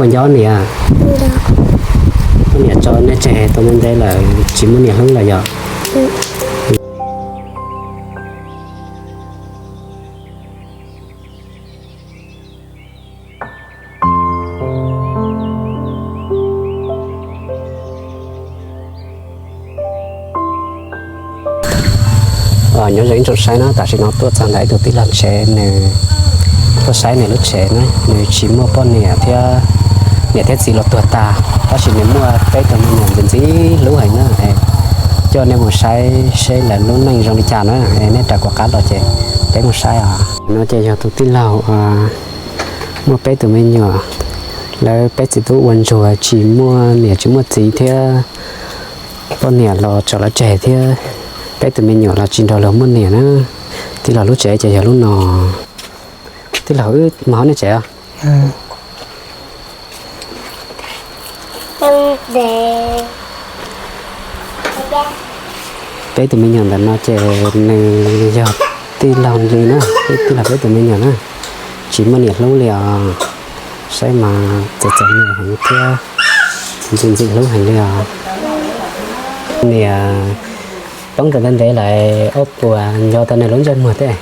Ua nco niam, muab niam tso nej tseg tau ntev ntev lawm tsis muaj niam hlub lawm yog? Nyob zoo ib tsoom saib na, tam sim no tuaj txog ntawm ib tug tij laug tsev, nws tuaj saib nws lub tsev na, nws tsis muaj poj niam thiab, niam thiab txiv los tuag tag, tab sis nws muaj peb tug me nyuam ntxim ntxim hlub heev na. Coj nej mus saib seb lawv lub neej zoo li cas na, nej rov kuv qab los ces peb mus saib os. No ces yog tus tij laug muaj peb tus me nyuam, lawv peb txiv tub ua ntsuag tsis muaj niam tsis muaj txiv thiab, poj niam los tso lawv tseg thiab, peb tus me nyuam los tsis nrog luag muaj niam na. Tij laug lub tsev ces yog lub no. Tij laug, wb mus hauv nej tsev os. Peb tus me nyuam ntawm no ces nws yog tij laug li na, tij laug peb tus me nyuam na, tsis muaj niam hlub li os. Saib mas txom txom nyem heev thiab, ntxim ntxim hlub heev li os. Niam poob tau ntev ntev lawm, ob puas nco tau nws lub ntsej muag thiab?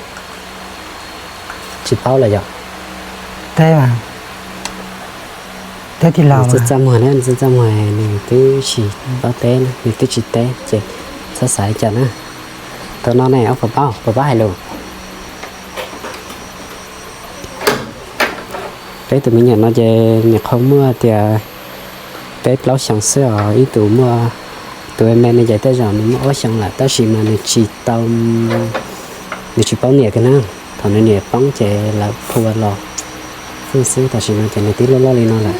Tsis paub lawm yom? Teb, teb tij laug txaj muag na, txaj muag nws twb tsis paub teb, nws twb tsis teb ces txhob xav li cas na. Tau no ne, ob puas paub, puas paub hais lus? Peb tus me nyuam no ces nyuam qhuav muaj tias peb plaub xyoos xwb os, ib tus muaj, tus me ne ces tej zaum nws muaj ob xyoos lawm tab sis mas nws tsis tau, nws tsis paub niam kiag na. Thaum nws niam poob ces lawv phua los xwb, tam sim no ces nws twb loj loj li no lawm.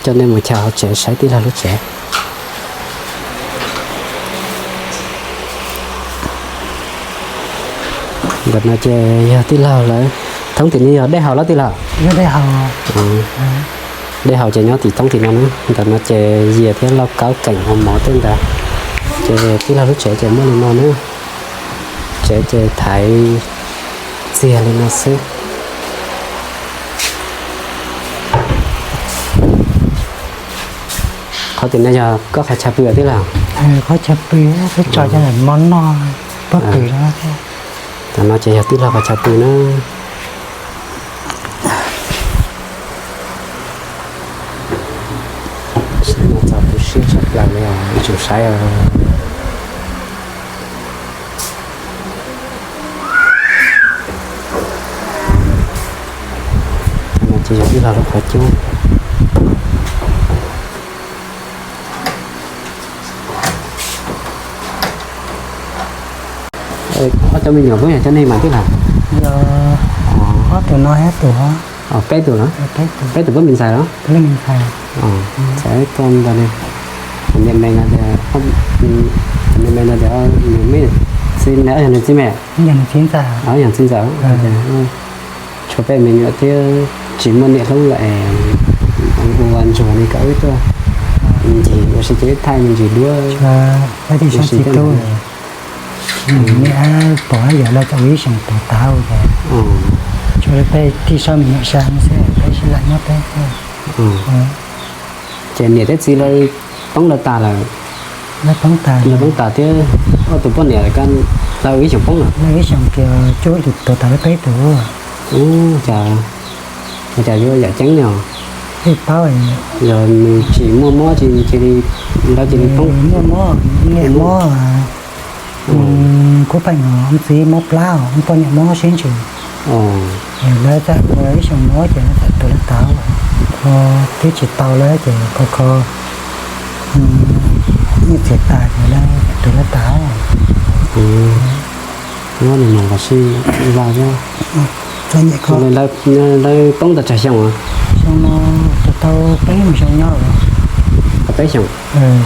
Coj nej mus chaws hauv tsev saib tij laug lub tsev. Ntawm no ces yog tij laug lawv, thoob tim no yog dej haus los tij laug? Dej haus ces nyob tim thoob tim no na. Ntawm no ces Yias thiab Lauj Kaub keem ua mov tej ntawd. Ces tij laug lub tsev ces muaj li no na. Tsev ces thaiv txiag li no xwb. Qhov tim no yog koj qhov chaw pw tij laug? Qhov chaw pw, peb tso cov mov noj pob kws no. Tam no ces yog tij laug qhov chaw pw na. Saib no txaus tu siab tshaj plaws li os ib tsoom saib os. No ces yog tij laug lub qhov cub. Ob cov me nyuam puab yog cov neeg mas tij laug? Ob tug no, peb tug los? Peb tug puab me ntxhais los? Ntxhais tuaj ntawd li. Niam me no tias, niam me no tias nws me txiv, yog nws txiv me, yog txiv ntxawm. Tshuav peb me nyuam thiab tsis muaj niam hlub lawm es ua ntsuag li kom wb tuaj ncig ua si ces wb thaij me ntsis duab. Ua si tib niam pom yog lawv tau ib xyoos tuag tas ces tsuas peb tij sab me nyuam sab xwb, peb sib laim nyob peb xwb. Ces niam thiab txiv lawv poob lawv tas lawm? Lawv poob tas, lawv poob tas thiab. Ob tug poj niam lawv ib xyoos poob lawm? Lawv ib xyoos kiag cuaj tus tuag tas lawv peb tug. Ua cas, ua cas yuav yam ceeb li os? Yog nws tsis muaj mob tsis cia li, lawv cia li poob. Muaj mob, niam mob, kuv pheej ntxiv mob plab, poj niam mob sib ntsws. Lawv txawm ua ib xyoos mob ces lawv txawm tuag lawv tas. Kho twb tsis tau lawm ces kho kho nyiaj txiag tas ces lawv txawm tuag lawv tas. Nyob li no los sib vaj thiab. Lawv poob tau tsawg xyoo? Xyoo no tau peb xyoo nyob. Tau peb xyoo.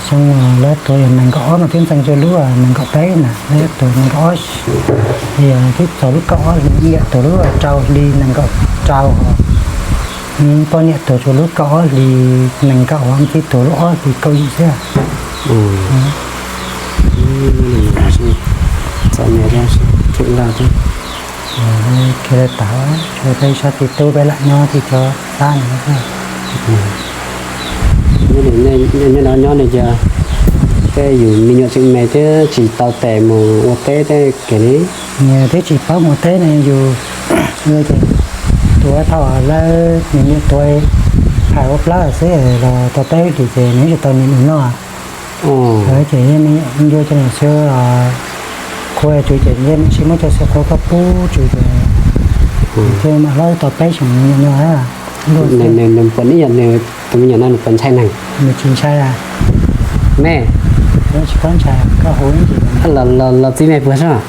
Xyoo lawv tuag yog nees nkaum ob no thiab ntxeev rau lub nees nkaum peb na, lawv tuag nees nkaum ob, yog twb txog lub kaum ob hli, niam tuag lub rau hli nees nkaum rau, poj niam tuag rau lub kaum ob hli nees nkaum, txiv tuag lub ob hli kaum yim xwb. Txom nyem thiab, Khiav lawv tau, peb sab tsis tub peb lam nyob tsis cov xab no. Nyob no nyob no ces tej yus me nyuam tseem me thiab tsis tau tes mus ua teb tej kev li. Nyias twb tsis paub mus teb ne yus, ces tuav thaum lawv nws niam tuav hais ua plaub xwb los tau peb hlis ces nws tsis tau niam nws noj. Ces yeej ncua cov niam xwb, qhua tswv ces yeej sib muab cov xwb qhua koj pub tswv ces thiaj mam hlob tau peb xyoos nyob. Nws puas ib yam nws tus me nyuam no nws puas ntshai neeg? Nws tsis ntshai. Me, tsis paub ntshai, koj hu los txib me puas soj.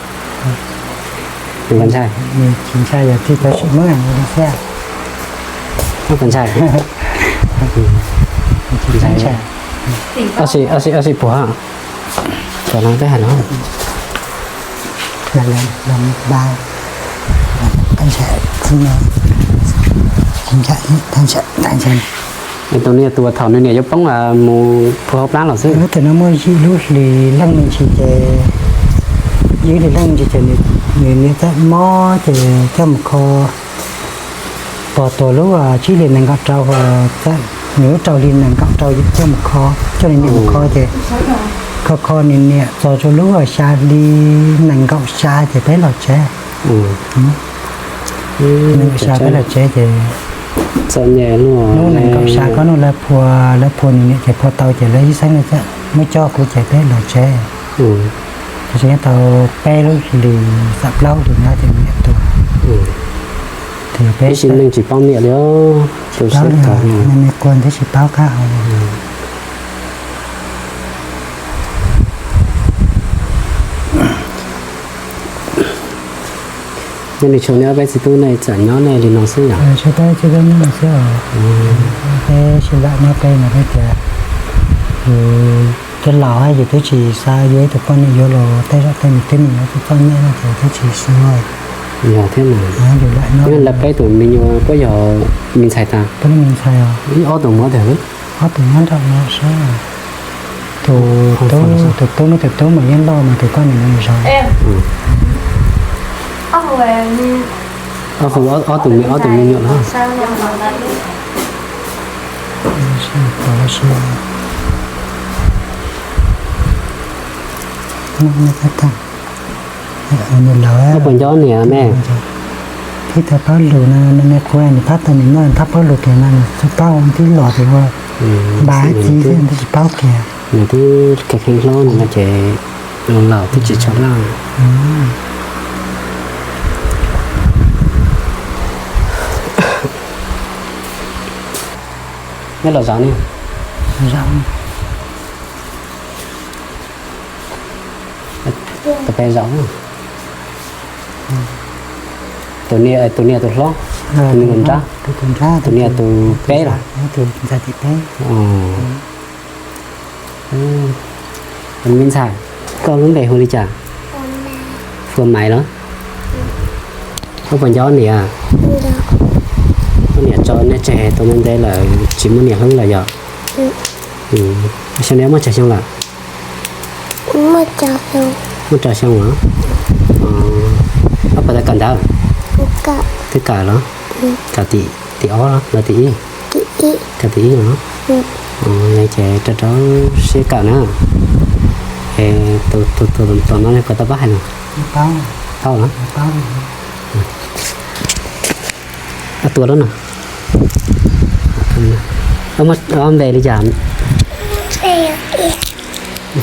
Nws puas ntshai? Nws tsis ntshai, yog txij cov sim muab xwb. Puas ntshai? Ntshai. Ob si puas, puas no peb hais no. Tus niag tus thaum nws niam yuav poob mus puag hauv plab los xwb. Lub twg no muaj yim lub hlis leej me ntsis ces, yim hlis leej me ntsis ces nws niam txawm mob ces coj mus kho, pom tuag lub tsib hlis nees nkaum rau, nws lub rau hli nees nkaum rau coj mus kho, coj nws niam mus kho ces kho kho nws niam txog rau lub xya hli nees nkaum xya ces peb los tsev. Nees nkaum xya peb los tsev ces lub nees nkaum xya koj nug lawv phua, lawv phua nws niam ces phua tau ces lawv ib xeeb muab coj kuv ces peb los tsev. Ces nyob tau peb lub hlis, xya plaub hlis no ces nws niam tuag. Ib sim neej tsis paub niam li, tsis paub li, me me quas thiab tsis paub qab hau. Nyob li tshua nej ob peb txiv tub nej txawm nyob nej li no xwb yom? Tsis paub, tsis paub nyob li xwb os. Peb sib lam nyob peb no peb tias yus cov laus yus twb tsis xav yuav ib tug poj niam yuav los tej zaum tej me tub me nyuam txom nyem no ces twb tsis xav. Yog thiab mas. Yus lam nyob. Lawv peb tus me nyuam puab yog me ntxhais tas? Puab me ntxhais os. Ib ob tug muab tiag. Ob tug nyob nram no sab. Tus tub, tus tub, muaj tus tub mas yeej loj mas tus poj niam mus zov. Ob tus me, ob tus me nyuam no. Nws laus, puas nco niam me? Tib tag paub lus no, me me qhua nws pab tau nws noj, pab paub lus kiag no nws paub tib los tias ua npab txiv xwb twb tsis paub kiag. Nws twb kheev kheev hlob no ces laus twb tsis tshua laj. Neb los zov ne? Tus peb zov. Tus niam, tus niam tus hlob, tus niam tus nrab, tus niam tus peb los? Me ntxhais, koj lub npe hu li cas? Hua Maiv los? Koj puas nco niam? Koj niam tso nej tseg tau ntev ntev lawm tsis muaj niam hlub lawm yom? Xyoo no muaj tsawg xyoo lawm? Muaj rau xyoo los? Koj puas tau kawm ntawv? Twb kawm los? Kawm tim, tim ob los tim ib? Kawm tim ib los? Ces rau rau siab kawm na. Es tus, tus, tus no puas tau pab hais lus? Tau los? Tua lub no. Muaj ob npe li cas?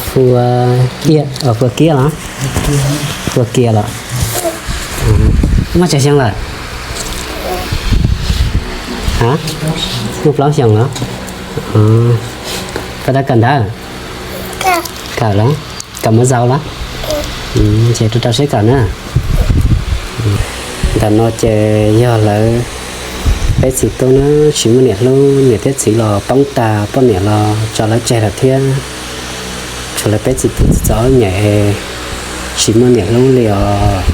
Fua Kiab, Fua Kiab los? Fua Kiab los? Muaj tsawg xyoo lawm? Ha? Muaj plaub xyoos los? Puas tau kawm ntawv? Kawm los? Kawm muaj zaus los? Ces rau rau siab kawm na. Ntawm no ces yog lawv peb txiv tub na, tsis muaj niam hlub, niam thiab txiv los poob tas, poj niam los tso lawv tseg lawm thiab. Tshuav lawv peb txiv tub txom nyem, tsis muaj niam hlub li os.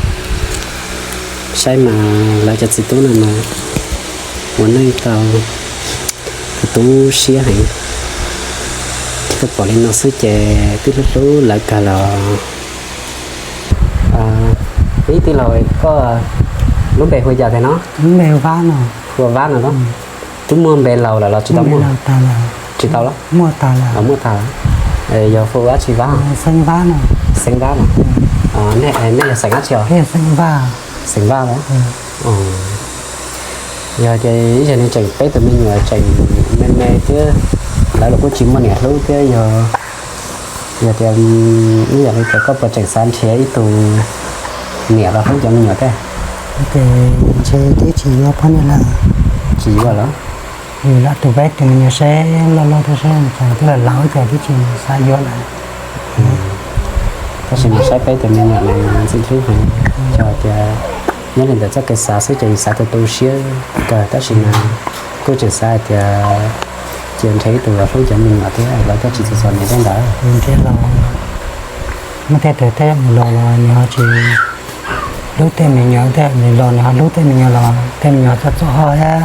Saib mas lawv cov txiv tub no mas ua neej tau tu siab heev. Tuaj pom li no xwb ces twb hlub hlub lawv kawg los. Ib tij laug, koj Lub npe hu li cas tiag no? Lub npe hu Vab no. Hu ua Vab no los? Twb muaj npe laus lawm los tsis tau muaj? Tsis tau los? Muaj tas lawm. Muaj tas. Yog hu dab tsi Vab? Xeeb Vab no. Xeeb Vab no. Nej yog xeem dab tsi os? Xeem Vaj los? Yog ces ib zaug no tseem peb tus me nyuam tseem me me thiab, lawv los kuj tsis muaj niam hlub thiab, yog, yog tias ib yam li tias koj puas tseem xav nrhiav ib tug niam los hlub cov me nyuam thiab? Ces ntshe twb tsis yuav poj niam lawm. Tsis yuav los? Vim lam tus peb tus me nyuam seb loj loj thiab seb twb los laus ces twb tsis xav yuav lawm. Tab sis mas saib peb tus me nyuam ntxim hlub heev, yog tias nyob li ntawm txoj kev xav xwb ces xav tu tu siab kawg, tab sis mas kuj tseem xav hais tias cia nrhiav ib tug los hlub cov me nyuam thiab lawv thiaj tsis txom txom nyem tej ntawd. Nrhiav los, muaj tej tug tej mus los los nws ho tsis hlub tej me nyuam, tej mus los nws ho hlub tej me nyuam los tej me nyuam txom txom hoj thiab,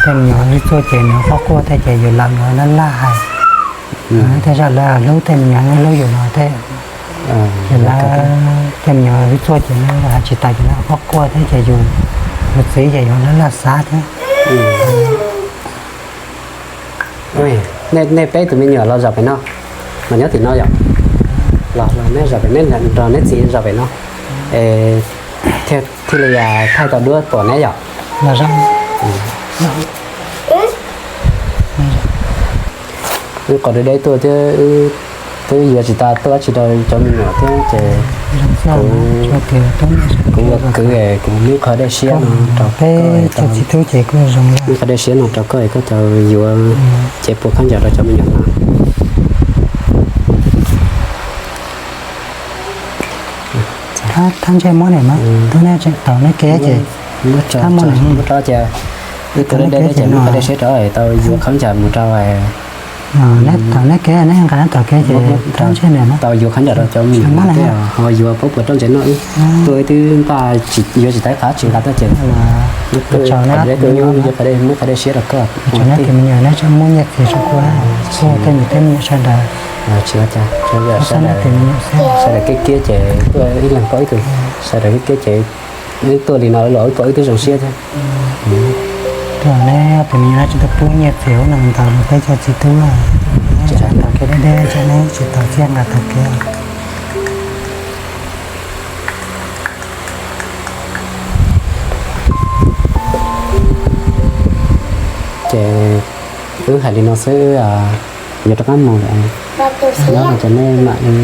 tej me nyuam lub txuaj ces nws ho quaj quaj thiab ces yus laus nws ho laj laj hais. Tej zaum lawv hlub tej me nyuam nyob hlub yus no thiab, ces lawv tej me nyuam lub txuaj ces lawv hais tsis tas ces lawv ho quaj quaj thiab ces yus, yus txiv ces yus laj laj xav thiab. Nej peb tus me nyuam los zaum pem no, los nyob tim no yom? Los, los neb zaum pem, neb nrog neb txiv zaum pem no, thiaj li thaij tau duab pom neb yom? Wb qhov deb deb tuaj thiab, twb yuav tsis tau tuaj dab tsi rau cov me nyuam thiab ces kuv ua kwv es kuv muab qhov dej siab no rau koj, muab qhov dej siab no rau koj es koj tau yuav cev pua khaub ncaws rau cov me nyuam no. Thab ntsej muab niam no, tau neb kev ces, muab rau ces, wb tuaj deb deb ces muab qhov dej siab rau es tau yuav khaub ncaws mus rau. Neb tau neb kev, neb nqa neb tau kev ces thab ntsej niam no, tau yuav khaub ncaws rau cov me nyuam no thiab ho yuav pab puas rau ntsev noj wb. Tuaj wb twb npaj yuav tsis tau qab tsis nqa tuaj ces, muab qhov dej siab rau koj. Tsis muaj me nyuam neb tseem muaj nyiaj txiag rau kuv, kuv tej me nyuam sawv daws. Tsis ua cas, sawv daws kiab kiab ces tuaj ib leeg pab ib tug, sawv daws kiab kiab ces wb tuaj li no los wb pom wb twb zoo siab thiab. Tuaj neb tus me nyuam no tsis tau pub nyiaj txiag ua neej ntau los peb cov txiv tub, tsis tau kev deb deb ces neb tsis tau txiaj nqa tau kev. Ces wb hais li no xwb, yuav rov qab mus lawm. Nyob no ces nej mam li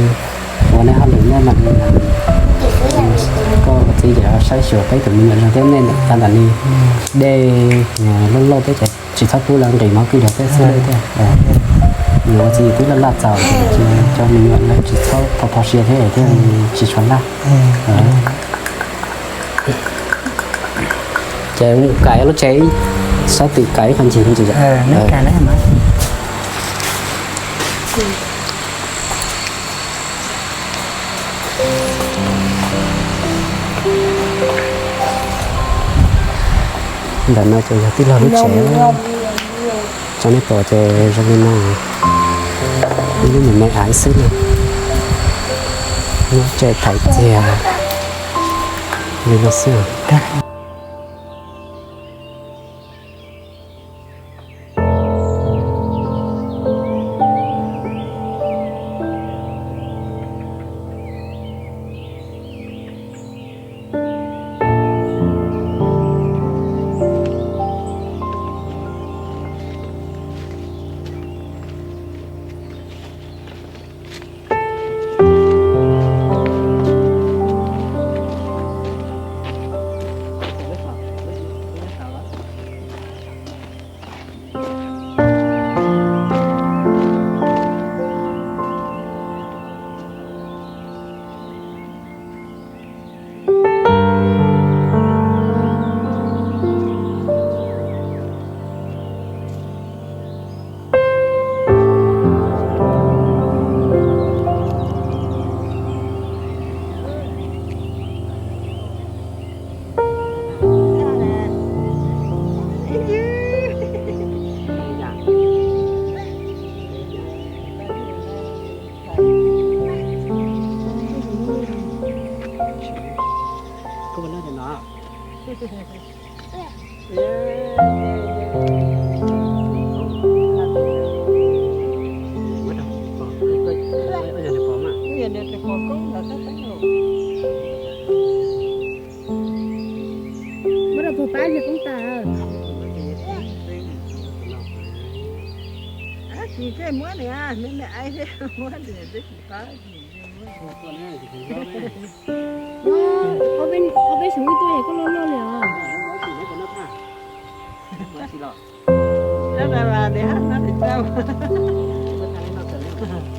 ua nej hauj lwm, nej mam li, koj txiv ces saib xyuas peb tus me nyuam zoo thiab, nej lam ntawm ni dej loj loj thiab ces tsis txhob pub lawv nqis mov kwj luag peb xwb thiab. Yuav ua txiv twb laj laj txaus ces cov me nyuam no tsis txhob pho pho siab thiab thiaj tsis tshua laj. Ces mus kais lub tsev, sab twm kais ib qho ncig ntsis. Ntawm no ces yog tij laug lub tsev. Tso nej pom ces zoo li no, ib lub me me aiv xwb na. Nyob tseg thaiv txiag li no xwb. Muab rau puag pab yog koob tas. Tsis muab nws, nws ai muab nws twb tsis qab. Ob peb xyoo wb tuaj es koj loj loj li os.